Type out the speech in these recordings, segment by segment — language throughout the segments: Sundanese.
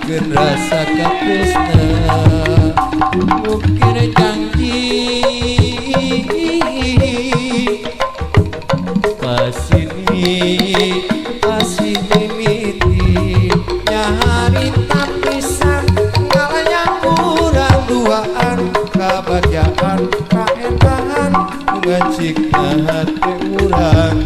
Ngungkapkeun rasa katresna ngukir janji pasini asih mimiti nyaharita pisan ngalayang urang duaan kabagjaan kaendahan ngacikna hate urang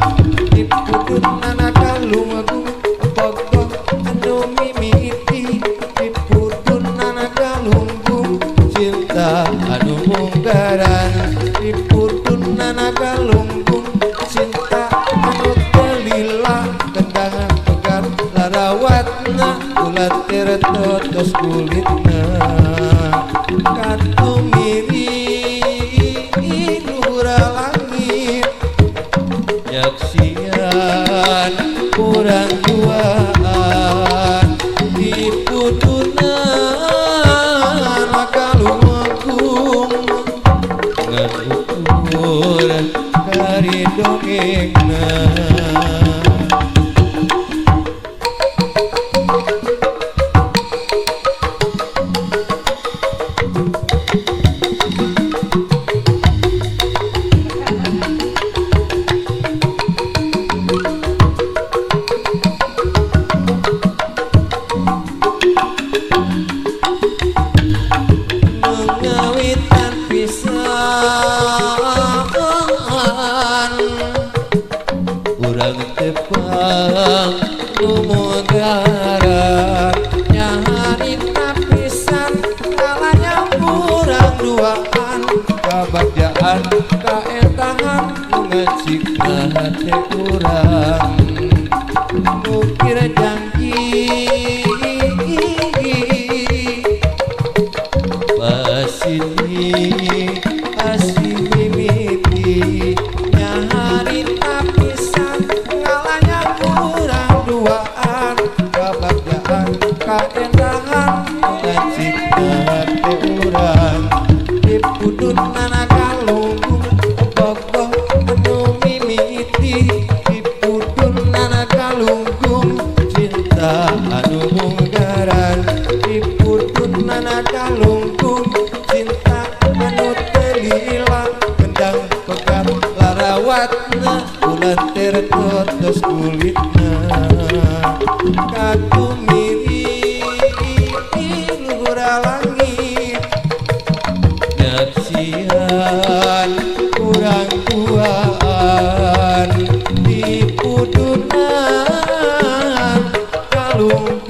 dipudunana kalunggung bogoh anu mimiti dipudunana kalunggung cinta anu munggaran dipudunana kalunggung cinta anu telila kendangan pegar larawatna ulat tertotos kulitna katumiri luhur langit nyaksian urang duaan dipudunan kalunggung ngan ukur kari dongengna. Mengawitan pisan urang tepang lumogaran nyaharita pisan kalayang urang duaan kabagjaan kaetahan ngecikna hate urang ngukir janji pasini asih mimiti nyaharita pisan ngalayang urang duaan kabagjaan kaendahan ngacikna hate urang dipudunana kalunggung bogoh anu mimiti dipudunana kalunggung cinta anu munggaran dipudunana kalunggung cinta anu telila kendang pegat larawatna ulat tertotos kulitna katumiri luhur langit nyaksian urang tuaan dipudunan kalunggung.